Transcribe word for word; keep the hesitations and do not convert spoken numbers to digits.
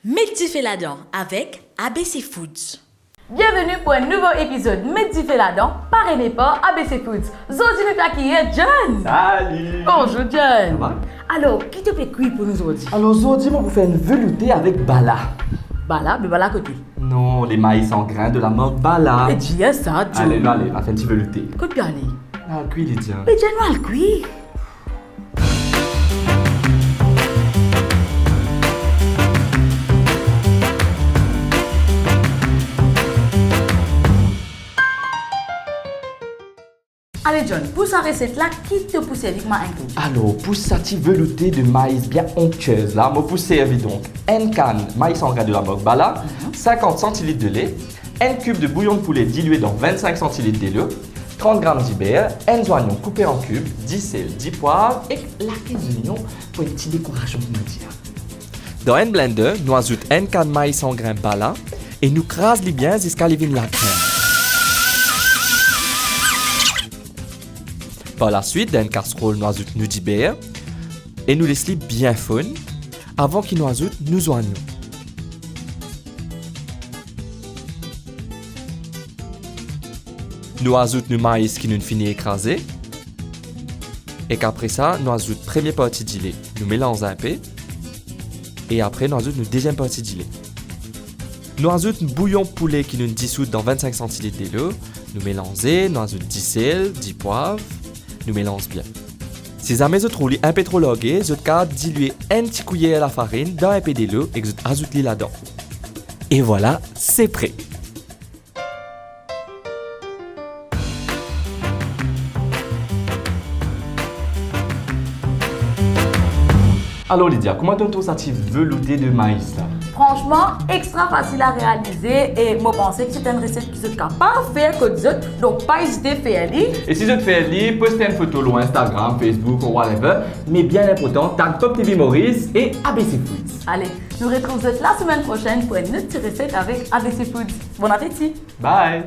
Met dife ladan avek A B C Foods. Bienveni pou enn nouvo epizod Met dife ladan, parene par A B C Foods. Zordi nou pe akiyer John. Salut. Bonzour John. Sava? Alor, ki to pe kwi pou nou zordi? Alor, zordi mo pou fer enn veloute avek bala. Bala? Me bala kote? Non, les maïs en grains de la marque Bala. E dir sa, John. Ale, nou ale, nou al fer enn ti veloute. Kot pe ale? Nou al kwi li, John. Me John, nou al kwi. Ale John, pou sa reset la, ki to pou servi kouma ingredyan? Alor, pou sa ti veloute de maïs bien onctueuse la, mo pou servi donk enn kann maïs en grains de la marque Bala, mhm, sinkant santilit de le, enn kib de bouyon de poule dilwe dan vennsink santilit delo, trant gram diber, enn zwayon koupe an kib, disel, dipwav ek lake zonion pou enn ti dekorasion, kouma dir. Dan enn blender, nou azout enn kann maïs en grains Bala e nou kraz li bien ziska li vinn lakrem. Par laswit, dan enn kasrol, nou azout nou diber e nou les li bien fonn avan ki nou azout nou zwayon. Nou azout nou maïs ki nou finn ekraze. Ek apre sa, nou azout premie parti dile. Nou melanz inpe. E apre, nou azout nou deziem parti dile. Nou azout bouyon poule ki nou disoud dan vennsink santilit delo. Nou melanze, nou azout disel, dipwav. Nou melanz bien. Si zame zot trouv li inpe tro large, zot kav dilwe enn ti kouyer lafarinn dan inpe delo ek zot azout li ladan. E vwala, se pre. Alor Lydia, kouma to trouv sa ti veloute de maïs la? Fransman, extra fasil a realize e mo panse ki se enn reset ki zot kapav fer kot zot, donk pa ezite fer li. E si zot fer li, post enn foto lor Instagram, Facebook ou whatever, me bien inportan, tag Pop T V Maurice e A B C Foods. Ale, nou retrouv zot lasemenn prosenn pou enn lot ti reset avek A B C Foods. Bon apeti! Bye!